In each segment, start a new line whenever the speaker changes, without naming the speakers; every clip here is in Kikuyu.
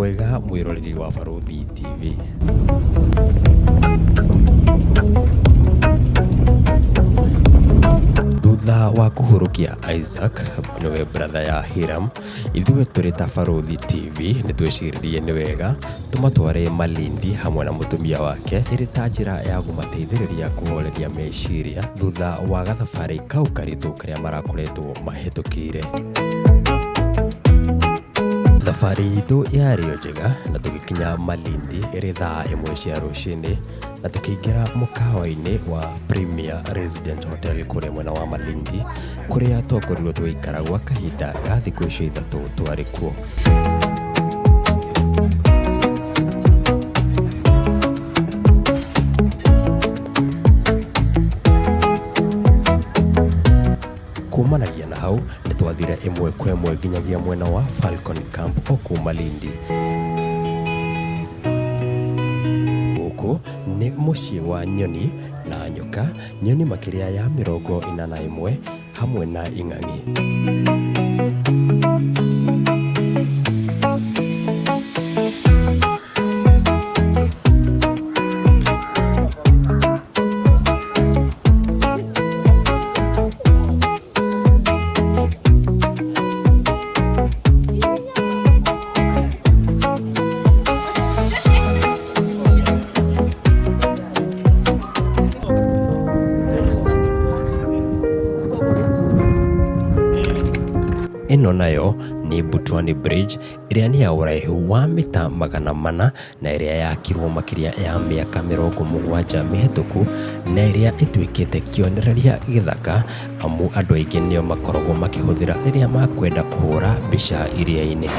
Mwega mwĩroreri wa Barũthi TV. Thutha wa kũhurũkia Isaac nĩwe brother ya Hiram, ithuĩ tũrĩ ta Barũthi TV nĩ tweciririe nĩ wega tũmatware Malindi hamwe na mũtumia wake ĩrĩ ta njĩra ya kũmateithĩrĩria kũhoreria meciria thutha wa gathabarĩ kau karitũ karĩa marakoretwo mahĩtũkĩire. Thabarĩ itũ yarĩ o njega na tũgĩkinya Malindi ĩrĩ thaa 1 cia rũcinĩ na tũkĩingĩra mũkawa-inĩ wa Premier Resident Hotel kũrĩa mwena wa Malindi kũrĩa twakorirwo tũgĩikara gwa kahinda ga thikũ icio 3 twarĩ kuo. Kumanagia na hau nĩ twathire ĩmwe kwa ĩmwe nginyagia mwena wa Falcon Camp o kũu Malindi. Gũkũ nĩ mũciĩ wa nyoni na nyoka, nyoni makĩria ya 41 hamwe na ing'ang'i. Ĩno nayo nĩ Butwani Bridge ĩrĩa nĩ ya ũraihu wa mita 400 na ĩrĩa yakirwo makĩria ya mĩaka 70 mĩhĩtũku na ĩrĩa ĩtuĩkĩte kĩonereria gĩthaka amu andũ aingĩ nĩo makoragwo makĩhũthĩra rĩrĩa makwenda kũhũra mbica iria-inĩ.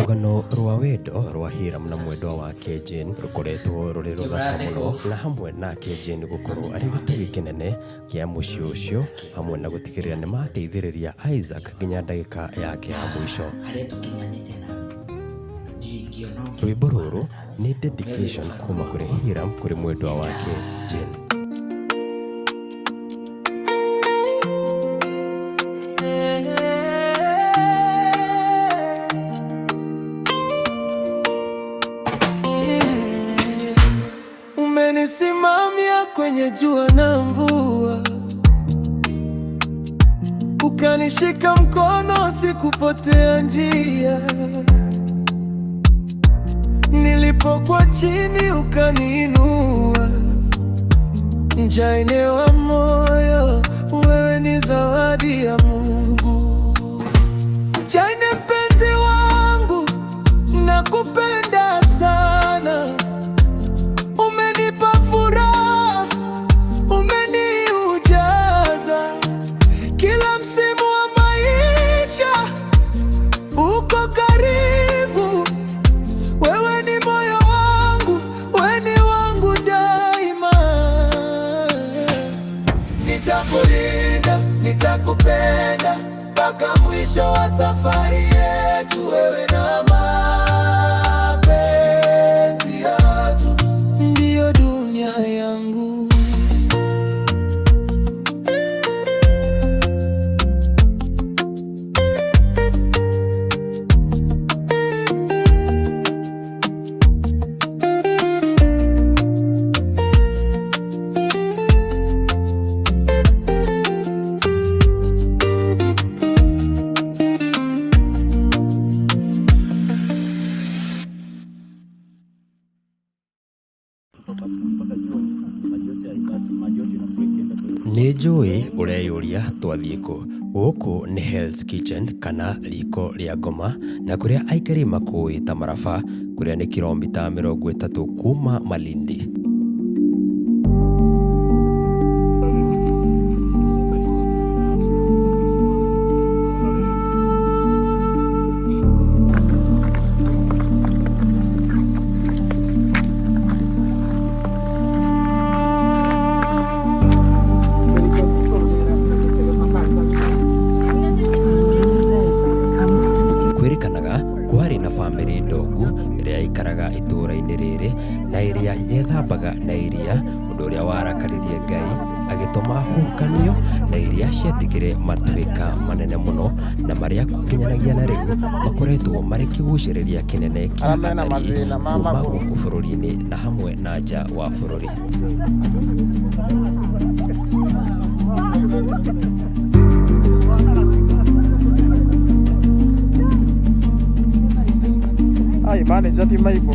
Rũgano rwa wendo rwa Hiram na mwendwa wake Jane rũkoretwo rũrĩ rũthaka mũno na hamwe nake Jane gũkorwo arĩ gĩtugĩ kĩnene kĩa mũciĩ ũcio hamwe na gũtigĩrĩra nĩ mateithĩrĩria Isaac nginya ndagĩka yake ya mũico. Rwĩmbo rũrũ nĩ dedication kuma kũrĩ Hiram kũrĩ mwendwa wake Jane.
Umenisimamia kwenye jua na mvua, ukanishika mkono sikupotea njia. Nilipokuwa chini ukaniinua, Njaine wa moyo, wewe ni zawadi ya Mungu. Njaine mpenzi wangu, nakupenda sana. Umenipa furaha, umeniujaza. Kila msimu wa maisha uko karibu. Wewe ni moyo wangu, wewe ni wangu daima. Nitakulinda, nitakupenda mpaka mwisho wa safari yetu, wewe na mapenzi yetu ndiyo dunia yangu.
Nĩ njũĩ ũreyũria twathiĩ kũ. Gũkũ nĩ Hell's Kitchen kana riko rĩa ngoma na kũrĩa aikari makũĩ ta Maraba, kũrĩa nĩ kiromita 30 kuma Malindi. Kwĩrĩkanaga kwarĩ na bamĩrĩ ndongu ĩrĩa yaikaraga itũũra-inĩ rĩrĩ na ĩrĩa yethambaga na iria, ũndũ ũrĩa warakaririe Ngai agĩtũma huhũkanio na iria ciatigire matuĩka manene mũno na marĩa gũkinyanagia na rĩu makoretwo marĩ kĩgucĩrĩria kĩnene kĩa
Arĩa mena
atarii
mathĩna ma
kuma
magũrũ.
gũkũ bũrũri-inĩ na hamwe na nja wa bũrũri.
Ai, manager ti maibũ.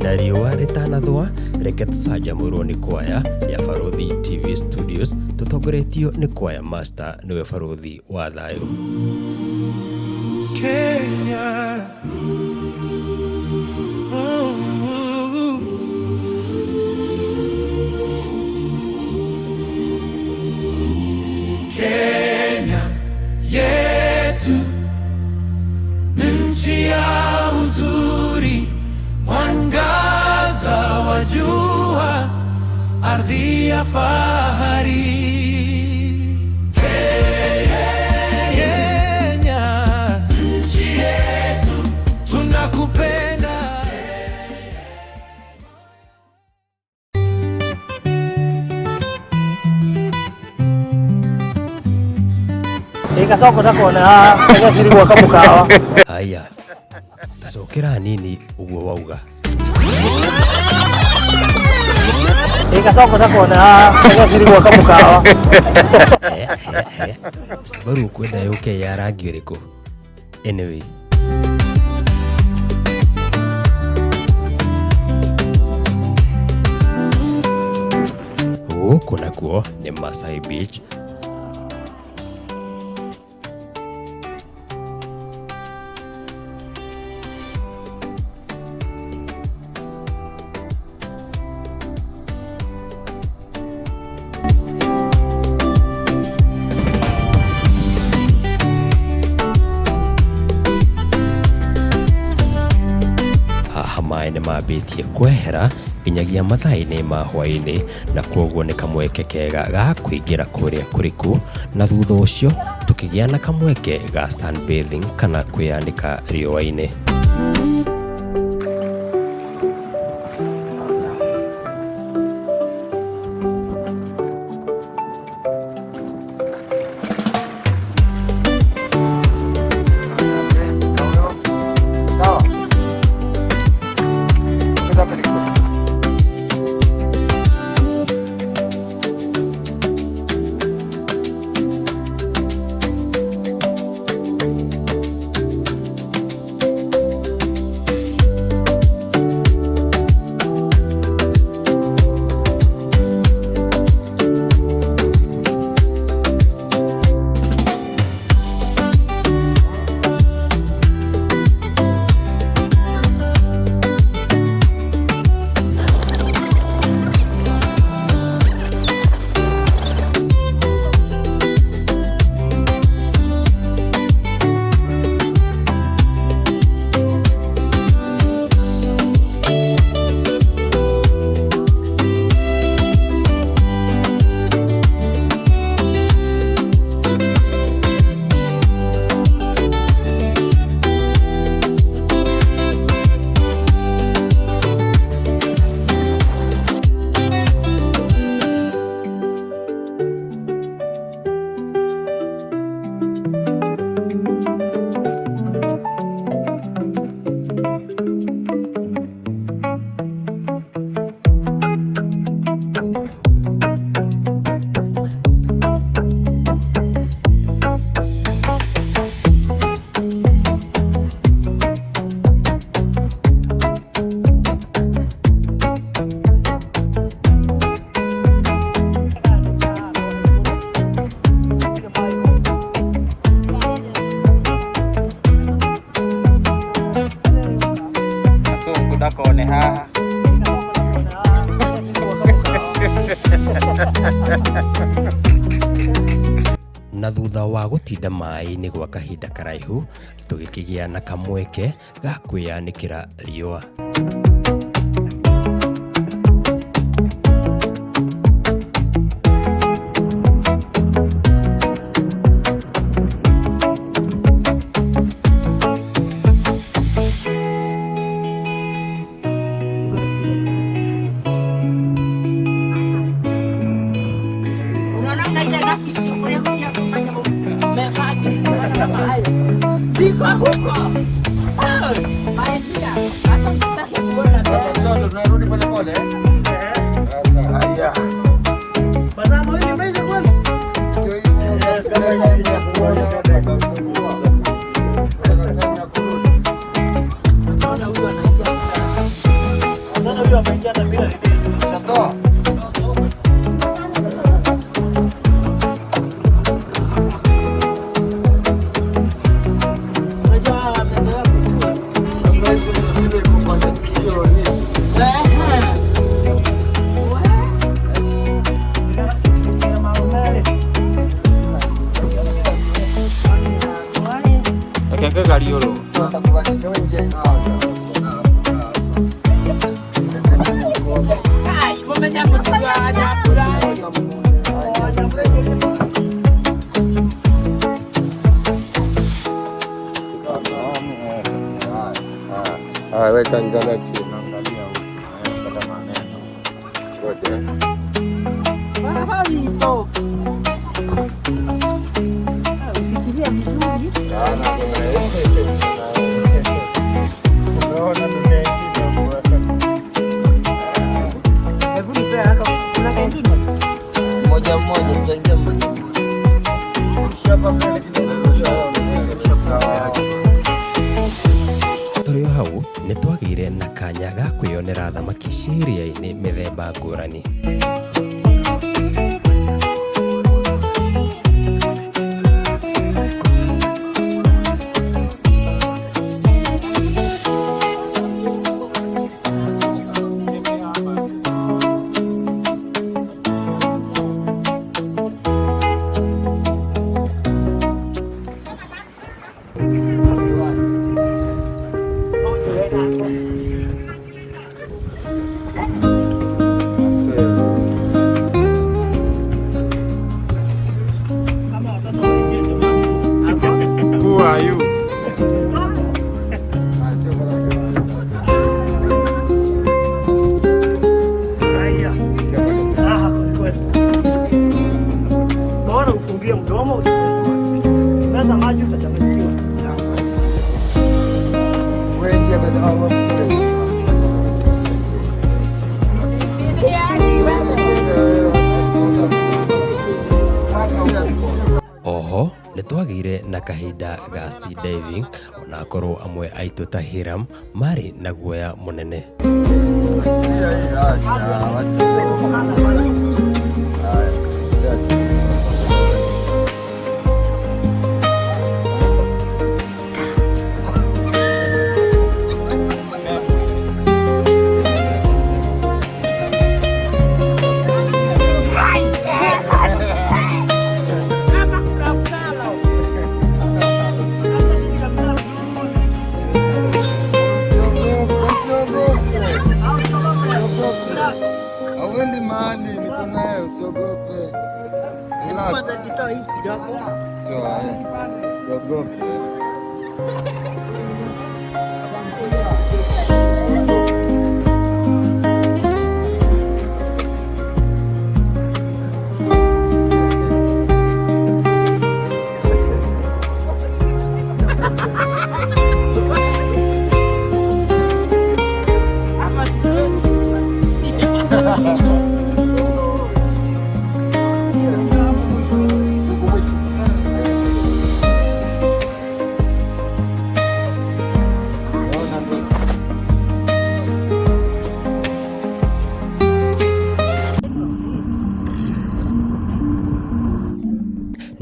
Na riũa rĩtanathũa, reke tũcanjamũrwo nĩ kwaya ya Barũthi TV Studios tũtongoretio nĩ kwaya master nĩwe Barũthi wa Thayũ.
Kenya. Ooh. Kenya yetu ni nchi ya uzuri, mwangaza wa jua, ardhi ya fahari. Kenya, nchi yetu, tunakupenda.
Ĩgacoka ũtakona ĩgaciri gwaka mũkawa.
Haya, tacokera hanini ũguo wauga.
Ĩgacoka ũtakona ĩgaciri gwaka mũkawa.
Haya, haya, haya. Subaru ũkwenda yũke ya rangi ũrĩkũ? Anyway, gũkũ nakuo nĩ Masai Beach haha maĩ nĩ mambĩtie kwehera nginyagia mathaa-inĩ ma hwaĩ-inĩ na kwoguo nĩ kamweke kega ga kũingĩra kũrĩa kũriku na thutha ũcio tũkĩgĩa na kamweke ga sunbathing kana kwĩyanĩka riũa-inĩ.
Sawa. Ongeza pili kidogo. Tuonane haha.
Na thutha wa gũtinda maĩ-inĩ gwa kahinda karaihu, tũgĩkĩgĩa na kamweke ga kwĩyanĩkĩra riũa.
Tunarudi pole pole. Haya.
Mazamo hii imeisha kweli? Sasa huyu ameingia hata bila nini.
Weka angalia chini. Ngoja.
Umeona dunia ingine.
Moja moja, tutaingia mmoja mmoja.
Tũrĩ o hau nĩ twagĩire na kanya ga kwĩyonera thamaki cia iria-inĩ mĩthemba ngũrani.
Kama watoto waingie jamani.
Who are you?
Haya. Raha kweli kweli. Bora ufungie mdomo usimeze maji. Meza maji utachanganyikiwa.
Oho nĩ twagĩire na kahinda ga sea diving onakorwo amwe aitũ ta Hiram marĩ na guoya mũnene.
Hauendi mahali, niko naye, usiogope. Relax. Toa, eh. Usiogope.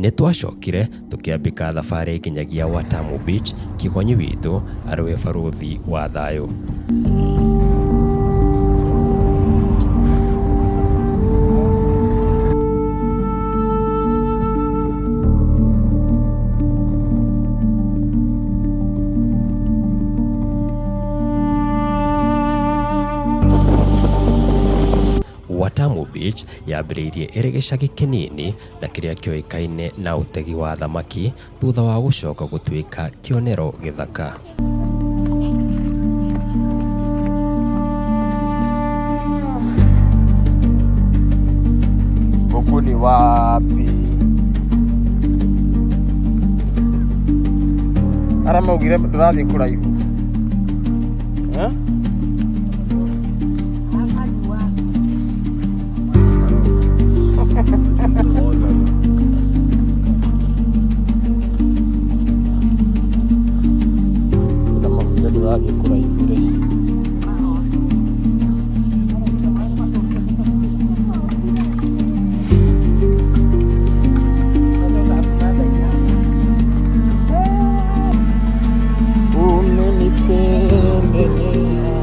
Nĩ twacokire tũkĩambĩka thabarĩ nginyagia Watamu Beach, Kĩgonyi witũ arĩwe barũthi wa thayũ. Bridge yambĩrĩirie ĩrĩ gĩcagi kĩnini na kĩrĩa kĩoĩkaine na ũtegi wa thamaki thutha wa gũcoka gũtuĩka kĩonero gĩthaka.
Huku ni wapi? Arĩa maugire ndũrathiĩ kũraihu. Eh? Arĩa maugire ndũrathiĩ kũraihu rĩ. Umenipendelea.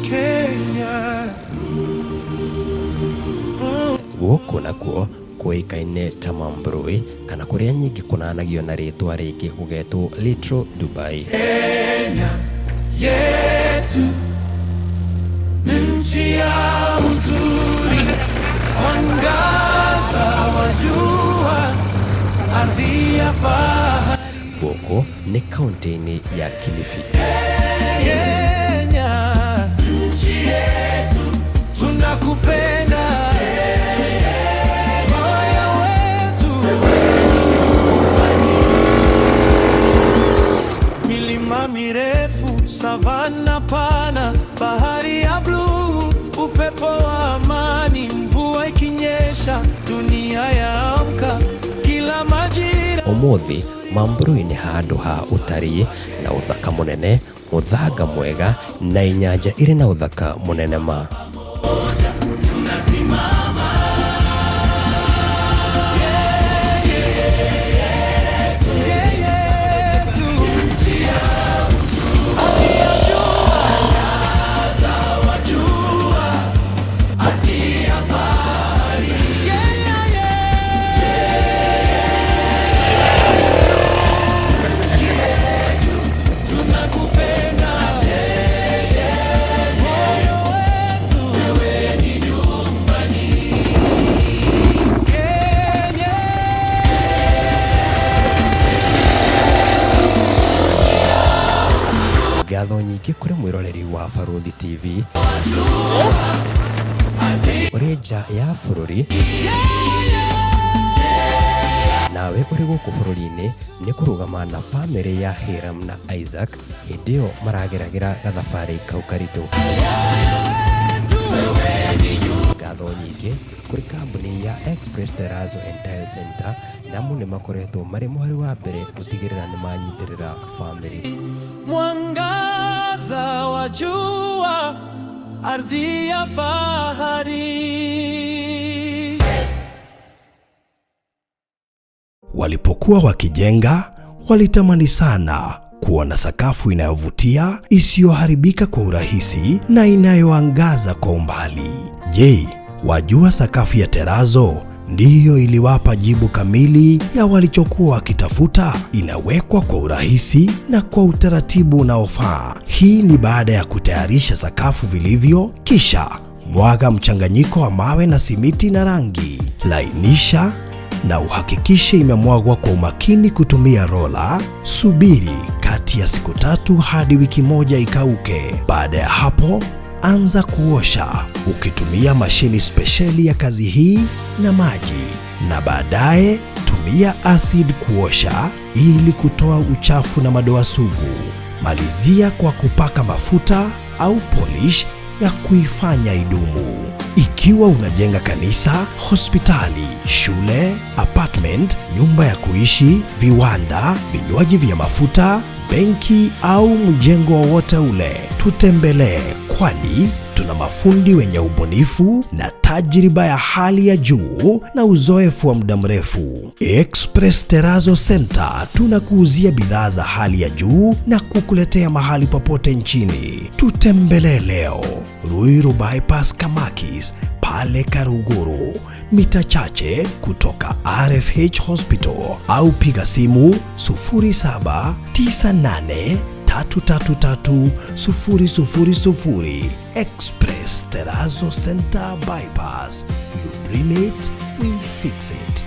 Kenya.
Gũkũ nakuo kũĩkaine ta Mambrui kana kũrĩa nyingĩ kũnanagio na rĩtwa rĩngĩ gũgetwo Little Dubai.
Kenya yetu ni nchi ya uzuri, mwangaza wa jua, ardhi ya fahari.
Gũkũ nĩ kaunti-inĩ ya Kilifi.
Kenya, nchi yetu, tunakupenda. Moyo wetu, milima mirefu, savana pana, bahari ya bluu, upepo wa amani, mvua ikinyesha, dunia yaamka, kila majira.
Ũmũthĩ Mambrui nĩ handũ ha ũtarii na ũthaka mũnene, mũthanga mwega na inyanja irĩ na ũthaka mũnene ma. Ngatho nyingĩ kũrĩ mwĩroreri wa Barũthi TV ũrĩ nja ya bũrũri nawe ũrĩ gũkũ bũrũri-inĩ nĩ kũrũgama na bamĩrĩ ya Hiram na Isaac hĩndĩ ĩyo marageragĩra gathabarĩ kau karitũ. Ngatho nyingĩ kũrĩ kambuni ya Express Terrazzo and Tile Center namo nĩ makoretwo marĩ mũhari wa mbere gũtigĩrĩra nĩ manyitĩrĩra bamĩrĩ.
Mwangaza wa jua, ardhi ya fahari.
Walipokuwa wakijenga, walitamani sana kuwa na sakafu inayovutia, isiyoharibika kwa urahisi na inayoangaza kwa umbali. Je, wajua sakafu ya terazo ndiyo iliwapa jibu kamili ya walichokuwa wakitafuta? Inawekwa kwa urahisi na kwa utaratibu unaofaa. Hii ni baada ya kutayarisha sakafu vilivyo, kisha mwaga mchanganyiko wa mawe na simiti na rangi. Lainisha na uhakikishe imemwagwa kwa umakini kutumia rola. Subiri kati ya siku 3 hadi wiki 1 ikauke. Baada ya hapo, anza kuosha ukitumia mashini spesheli ya kazi hii na maji, na baadaye tumia acid kuosha ili kutoa uchafu na madoa sugu. Malizia kwa kupaka mafuta au polish ya kuifanya idumu. Ikiwa unajenga kanisa, hospitali, shule, apartment, nyumba ya kuishi, viwanda, vinywaji vya mafuta, benki au mjengo wowote ule, tutembelee, kwani tuna mafundi wenye ubunifu na tajriba ya hali ya juu na uzoefu wa muda mrefu. Express Terrazzo Center tunakuuzia bidhaa za hali ya juu na kukuletea mahali popote nchini. Tutembelee leo Ruiru Bypass Kamakis pale Karuguru, mita chache kutoka RFH Hospital, au piga simu 0798 333 000. Express Terrazzo Center Bypass. You dream it, we fix it.